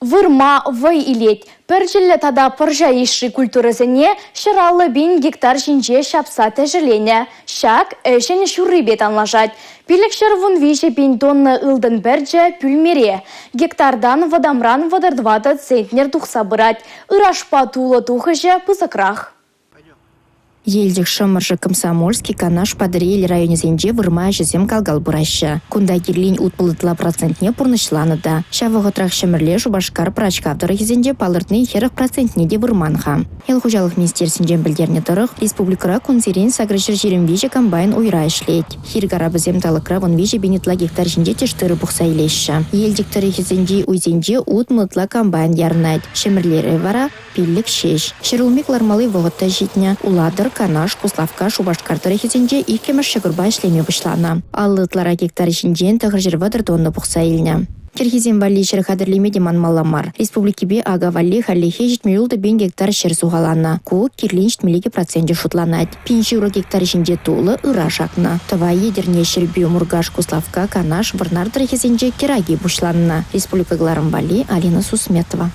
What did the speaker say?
Вырма вӑй илет. Пӗрчӗллӗ тата пӑрҫа йышши культурӑсене 150 пин гектар ҫинче ҫапса тӗшӗленӗ. Ҫак ӗҫӗн ҫуррипе танлашать. 513 пин тонна ылтӑн пӗрчӗ пӳлмере. Гектартан вӑтамран 34 центнер тухса пырать. Ырашпа тулӑ тухӑҫӗ пысӑкрах. Елчӗк, Шӑмӑршӑ, Комсомольски, Канаш, Патӑрьел районӗсенче вырма ӗҫӗсем кал-кал пыраҫҫӗ. Кунта кирлин 60 ытла процентне пурнӑҫланӑ та. Ҫав вӑхӑтрах Ҫӗмӗрле, Шупашкар, Пӑрачкав тӑрӑхӗсенче палӑртнин 40 процентне те вырман-ха. Ял хуҫалӑх министерствинчен пӗлтернӗ тӑрӑх, республикӑра кунсерен 823 комбайн уйра ӗҫлет. Хир карапӗсем талӑкра 13 пин ытла гектар ҫинче тӗш тырӑ пухса илеҫҫӗ. Елчӗк тӑрӑхӗсенчи уйсенче 60 ытла комбайн ярӑнать. Ҫӗмӗрлере вара Пиллӗк ҫеҫ. Ҫӗрулми кӑлармалли вӑхӑт та ҫитнӗ. Улатӑр, Канаш, Куславкка, Шупашкар тӑрӑхӗсенче иккӗмӗш ҫӑкӑрпа ӗҫлеме пуҫланӑ. 50 ытларах гектар ҫинчен 930 тонна пухса илнӗ. Кӗрхисем валли ҫӗр хатӗрлеме те манмалла мар. Республикипе ака валли хальлӗхе 76 пин гектар ҫӗр сухаланӑ. Ку кирлин 72 проценчӗ шутланать. Пин ҫурӑ гектар ҫинче тулӑ, ыраш акнӑ. Тӑвай, Етӗрне, Ҫӗрпӳ, Муркаш, Куславкка, Канаш, Вӑрнар тӑрӑхӗсенче кӗраки пуҫланнӑ. Республика кӑларӑм валли Алина Сусметова.